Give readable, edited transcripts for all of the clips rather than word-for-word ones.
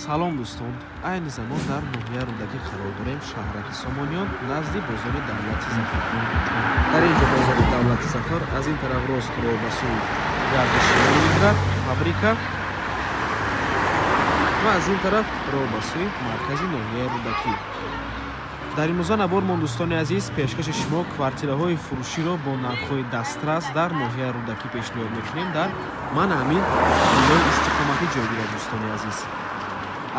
Салом, дӯстон! Айни замон дар ноҳияи Рӯдакӣ қарор дорем, шаҳраки Сомониён, назди бозори давлати Зафар. Дар ин ҷо бозори давлати Зафар, аз ин тараф рост роҳ ба сӯи гардиши Ленинград, фабрика, ва аз ин тараф роҳ ба сӯи маркази ноҳияи Рӯдакӣ. Дар имрӯза набормон, дӯстони азиз, пешкаши шумо квартираҳои фурӯширо бо нархҳои дастрас дар ноҳияи Рӯдакӣ пешниҳод мекунем. Дар ман ҳамин бинои истиқоматӣ ҷойгир аст, дӯстони азиз.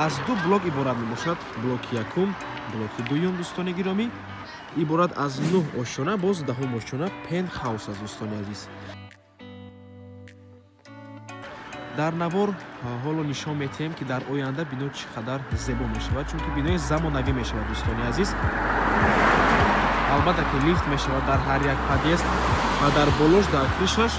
Аз ду блок иборат мебошад: блоки якум, блоки дуюм. Дӯстони гиромӣ, иборат аз нӯҳ ошёна, боз 10-ум ошёна пентхаус аст. Дӯстони азиз, дар навор ҳоло нишон медиҳем, ки дар оянда бино чӣ қадар зебо мешавад, чунки бинои замонавӣ мешавад. Дӯстони азиз, албатта ки лифт мешавад дар ҳар як подъезд ва дар болош, дар крыша ш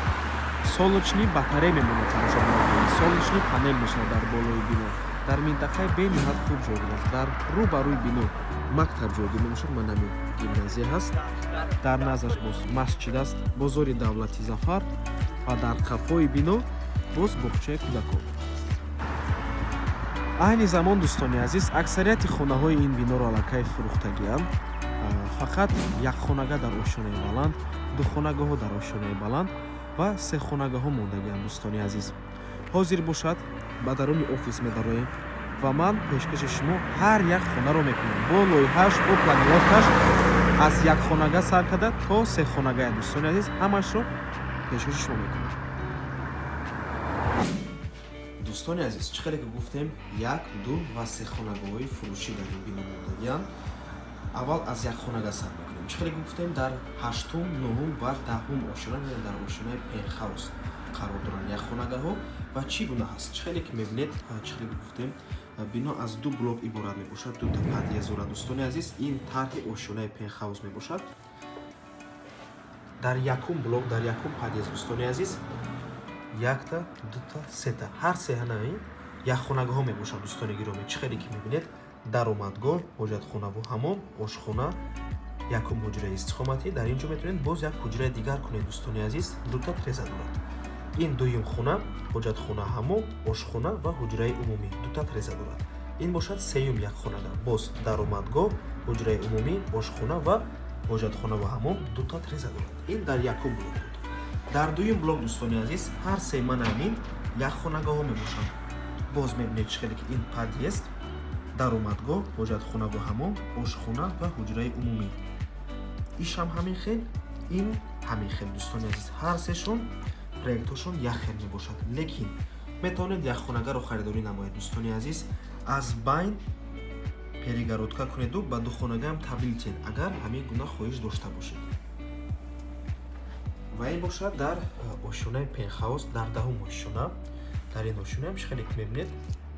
солнечный батарея мемонад. Тамошобинони, солнечный панел мешавад дар болои бино. Дар минтақаи бениҳоят хуб ҷойгир аст. Дар рӯ ба рӯи бино мактаб ҷойгир мебошад, ман ҳамин гимназия ҳаст, дар наздаш боз масҷид аст, бозори давлати Зафар ва дар қафои бино боз боғчаи кӯдакон. Айни замон, дӯстони азиз, аксарияти хонаҳои ин биноро аллакай фурӯхтагианд. Фақат якхонага дар ошёнаи баланд, духонагаҳо дар ошёнаи баланд ва сехонагаҳо мондагианд. Дӯстони азиз, ҳозир бошад, ба даруни офис медароем ва ман пешкаши шумо ҳар як хонаро мекунам бо лоиҳааш, бо планировка ш, аз якхонага сар карда то сехонагая. Дӯстони азиз, ҳамашро пешкаши шумо мекунам. Дӯстони азиз, чӣ хеле ки гуфтем, як, ду ва се хонагоҳои фурӯшӣ дар ин бино мондагианд. Аввал аз як хонага сар мекунем. Чӣ хеле ки гуфтем, дар ҳаштум, нуҳум ва 10-ум ошёна, яъне дар ошёнаи пентхаус қарор доранд якхонагаҳо. Ва чӣ гуна ҳаст, чӣ хеле ки мебинед, чӣ хеле ки гуфтем, бино аз ду блок иборат мебошад, дута подъезд дорад. Дӯстони азиз, ин тарҳи ошёнаи пентхаус мебошад. Дар якум блок, дар якум подъезд, дӯстони азиз, якта, дута, сета, ҳар се ҳанаи якхонагаҳо мебошанд. Дӯстони гиромӣ, чӣ хеле ки мебинед, даромадгоҳ, ҳоҷатхонаву ҳамом, ошхона, якум ҳуҷраи истиқоматӣ. Дар ин ҷо метавонед боз як ҳуҷраи дигар кунед. Дӯстони азиз, дута треза дорад. Ин дуюм хона, ҳоҷатхона, ҳамом, ошхона ва ҳуҷраи умумӣ, дута треза дорад. Ин бошад сеюм якхонага, боз даромадгоҳ, ҳуҷраи умумӣ, ошхона ва ҳоҷатхона ва ҳамом, дута треза дорад. Ин дар якум блок буд. Дар дуюм блок, дӯстони азиз, ҳар се манамин якхонагаҳо мебошанд. Боз мебинед, чӣ хеле ки ин подъезд, даромадгоҳ, ҳоҷатхона ва ҳамом, ошхона ва ҳуҷраи умумӣ. Ишам ҳамин хел, ин ҳамин хел. Дӯстони азиз, ҳар сешон проектҳошон як хел мебошад, лекин метавонед якхонагаро харидорӣ намоед. Дӯстони азиз, аз байн перегородка кунеду ба духонагаам табдил диҳед, агар ҳамин гуна хоҳиш дошта бошед. Ва ин бошад дар ошёнаи пентхаус, дар 10-ум ошёна. Дар ин ошёнаам, чӣ хеле ки мебинед,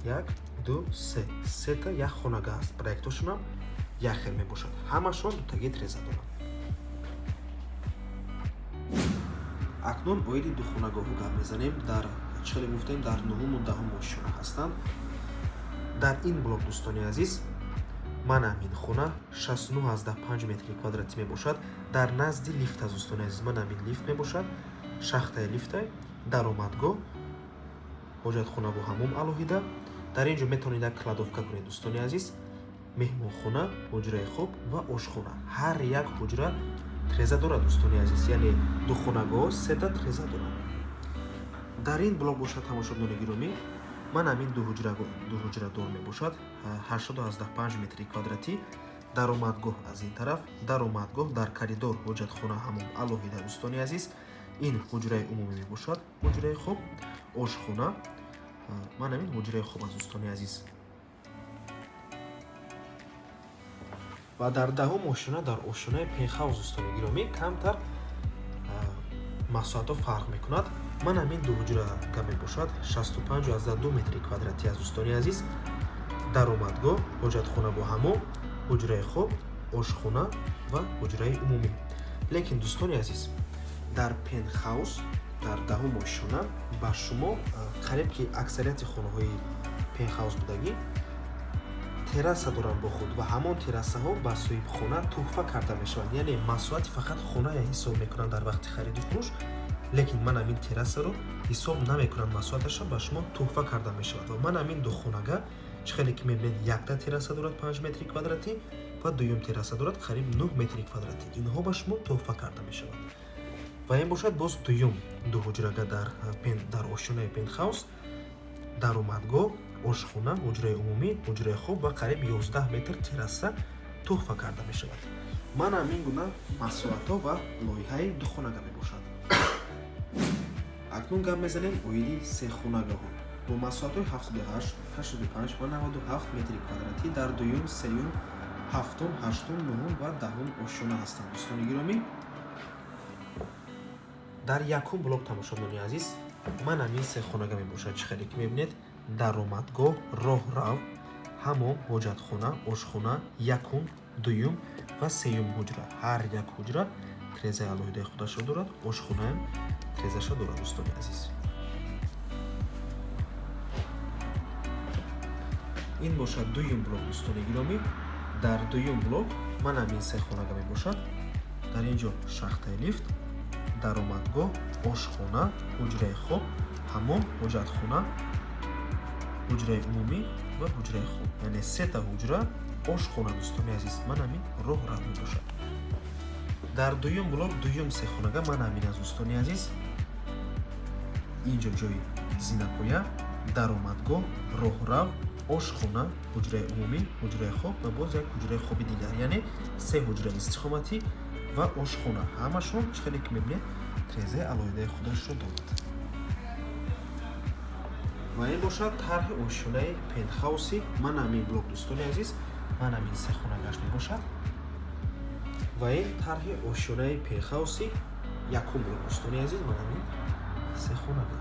як, ду, се, сета як хонага аст. Проектҳошонам як хел мебошад, ҳамашон дутаги треза доранд. Акнун оиди духонагоҳҳо гап мезанем. Дар, чӣ хеле гуфтем, дар нуҳуму 10-ум ошёна ҳастанд. Дар ин блок, дӯстони азиз, ман ҳамин хона 69,5 метри квадратӣ мебошад. Дар назди лифт аст. Дӯстони азиз, ман ҳамин лифт мебошад, шахтаи лифтай, даромадгоҳ, ҳоҷатхона бо ҳамом алоҳида. Дар ин ҷо метавонед як кладовка кунед. Дӯстони азиз, меҳмонхона, ҳуҷраи хоб ва ошхона. Ҳар як ҳуҷра треза дорад, дӯстони азиз, яъне духонагоҳ сета треза дорад. Дар ин блок бошад, тамошобинони гиромӣ, ман ҳамин дуҳуҷрадор мебошад, 85 метри квадратӣ. Даромадгоҳ аз ин тараф, даромадгоҳ, дар коридор ҳоҷатхона, ҳамом алоҳида. Дӯстони азиз, ин ҳуҷраи умумӣ мебошад, ҳуҷраи хоб, ошхона, ман ҳамин ҳуҷраи хоб аст, дӯстони азиз. Ва дар 10-ум ошёна, дар ошёнаи пентхаус, дӯстони гиромӣ, камтар масоҳатҳо фарқ мекунад. Ман ҳамин дуҳуҷрага мебошад, 65,2 метри квадратӣ аст. Дӯстони азиз, даромадгоҳ, ҳоҷатхона бо ҳамом, ҳуҷраи хоб, ошхона ва ҳуҷраи умумӣ. Лекин, дӯстони азиз, дар пентхаус, дар 10-ум ошёна ба шумо қариб ки аксарияти хонаҳои пентхаус будагӣ терраса доранд бо худ ва ҳамон террасаҳо ба соҳибхона туҳфа карда мешаванд, яъне масоҳати фақат хоная ҳисоб мекунанд дар вақти хариду фурӯш, лекин ман ҳамин террасаро ҳисоб намекунанд, масоҳаташа ба шумо туҳфа карда мешавад. Ва ман ҳамин духонага Чӣ хеле ки мебинед, якта терраса дорад 5 метри квадратӣ ва дуюм терраса дорад қариб 9 метри квадратӣ. Инҳо ба шумо тӯҳфа карда мешавад. Ва ин бошад боз дуюм дуҳуҷрага дар ошёнаи пентхаус, даромадгоҳ, ошхона, ҳуҷраи умумӣ, ҳуҷраи хоб ва қариб 11 метр терраса тӯҳфа карда мешавад. Ман ҳамин гуна масоҳатҳо ва лоиҳаи духонага мебошад. Акнун гап мезанем оиди сехонагаҳо бо масоҳатҳои 78, 85 ва 97 метри квадратӣ дар дуюм, сеюм, ҳафтум, ҳаштум, нуҳум ва даҳум ошёна ҳастанд. Дӯстони гиромӣ, дар якум блок, тамошобинони азиз, ман ҳамин сехонага мебошад. Чӣ хеле ки мебинед, даромадгоҳ, роҳрав, ҳамом, ҳоҷатхона, ошхона, якум, дуюм ва сеюм ҳуҷра. Ҳар як ҳуҷра трезаи алоҳидаи худашро дорад, ошхонаам трезаша дорад, дӯстони азиз. Ин бошад дуюм блок, дӯстони гиромӣ. Дар дуюм блок ман ҳамин сехонага мебошад. Дар ин ҷо шахтаи лифт, даромадгоҳ, ошхона, ҳуҷраи хоб, ҳамом, ҳоҷатхона, ҳуҷраи умумӣ ва ҳуҷраи хоб. Яъне сета ҳуҷра, ошхона, дӯстони азиз. Ман ҳамин роҳрав мебошад. Дар дуюм блок дуюм сехонага ман ҳамин аст, дӯстони азиз. Инҷо ҷои зинапоя, даромадгоҳ, роҳрав, ошхона, ҳуҷраи умумӣ, ҳуҷраи хоб ва боз як ҳуҷраи хоби дигар. Яъне се ҳуҷраи истиқоматӣ ва ошхона. Ҳамашон, чӣ хеле ки мебинед, трезаи алоҳидаи худашро дорад. Ва ин бошад тарҳи ошёнаи пентхауси ман ҳамин блок, дӯстони азиз. Ман ҳамин сехонагаш мебошад. Ва ин тарҳи ошёнаи пентхауси якум блок, дӯстони азиз, ман ҳамин сехонага.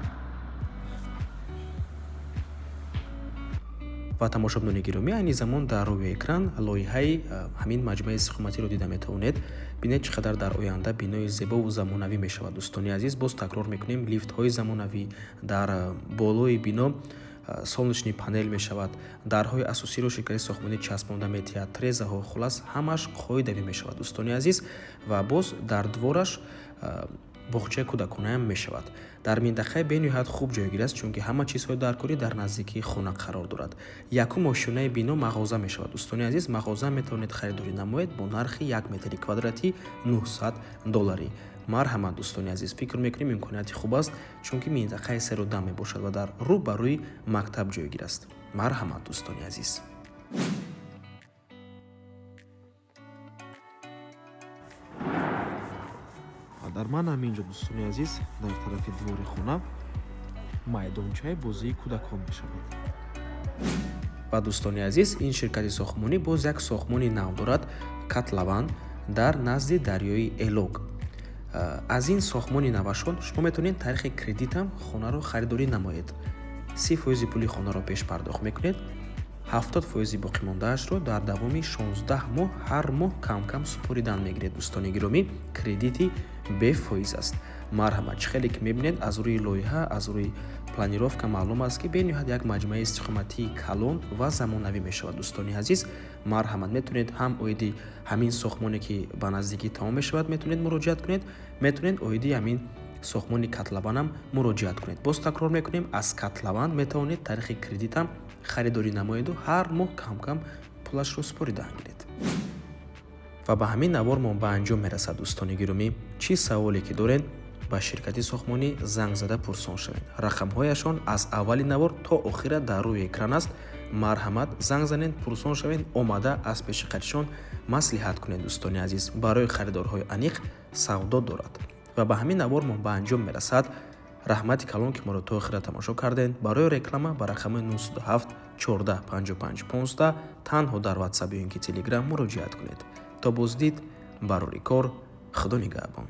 Ва тамошобинони гиромӣ, айни замон дар рӯи экран лоиҳаи ҳамин маҷмӯаи истиқоматиро дида метавонед. Бинед, чӣ қадар дар оянда бинои зебову замонавӣ мешавад, дӯстони азиз. Боз такрор мекунем, лифтҳои замонавӣ, дар болои бино солнечный панел мешавад, дарҳои асосиро ширкати сохтмонӣ часпонда метиҳад, трезаҳо, хулас ҳамаш қоидавӣ мешавад, дӯстони азиз. Ва боз дар двораш боғчаи кӯдаконаам мешавад. Дар минтақаи бениҳоят хуб ҷойгир аст, чунки ҳама чизҳои даркорӣ дар наздикии хона қарор дорад. Якум ошёнаи бино мағоза мешавад, дӯстони азиз. Мағоза метавонед харидорӣ намоед бо нархи 1 метри квадратӣ $900. Марҳамат, дӯстони азиз, фикр мекунем имконияти хуб аст, чунки минтақаи серу дам мебошад ва дар рӯ ба рӯи мактаб ҷойгир аст. Марҳамат, дӯстони азиз. Дар ман ҳамин ҷо, дӯстони азиз, дар тарафи двори хона майдончаи бозии кӯдакон мешавад. Ва дӯстони азиз, ин ширкати сохтмонӣ боз як сохтмони нав дорад, Котлован, дар назди дарёи Элог. Аз ин сохтмони навашон шумо метавонед таърихи кредитам хонаро харидорӣ намоед. 30% пули хонаро пешпардохт мекунед, 70% боқимондаашро дар давоми 16 моҳ ҳар моҳ кам-кам супоридан мегиред. Дӯстони гиромӣ, кредити бефоиз аст. Марҳамат, чӣ хеле ки мебинед, аз рӯи лоиҳа, аз рӯи планировка маълум аст, ки бениҳоят як маҷмӯаи истиқоматии калон ва замонавӣ мешавад, дӯстони азиз. Марҳамат, метавонед ҳам оиди ҳамин сохтмоне, ки ба наздикӣ тамом мешавад, метавонед муроҷиат кунед, метавонед оиди ҳамин сохтмони Котлованам муроҷиат кунед. Боз такрор мекунем, аз Котлован метавонед таърихи кредитам харидорӣ намоеду ҳар моҳ кам-кам пулашро супоридан гиред. Ва ба ҳамин навормон ба анҷом мерасад, дӯстони гиромӣ. Чӣ саволе ки доред, ба ширкати сохтмонӣ занг зада пурсон шавед. Рақамҳояшон аз аввали навор то охира дар рӯи экран аст. Марҳамат, занг занед, пурсон шавед, омада аз пеши қатишон маслиҳат кунед, дӯстони азиз. Барои харидорҳои аниқ савдо дорад. Ва ба ҳамин навормон ба анҷом мерасад. Раҳмати калон, ки моро то охира тамошо кардед. Барои реклама ба рақами 907 14 55 15 танҳо дар WhatsApp ё ин ки Telegram муроҷиат кунед. То боздид, барори кор, Худо нигаҳбон.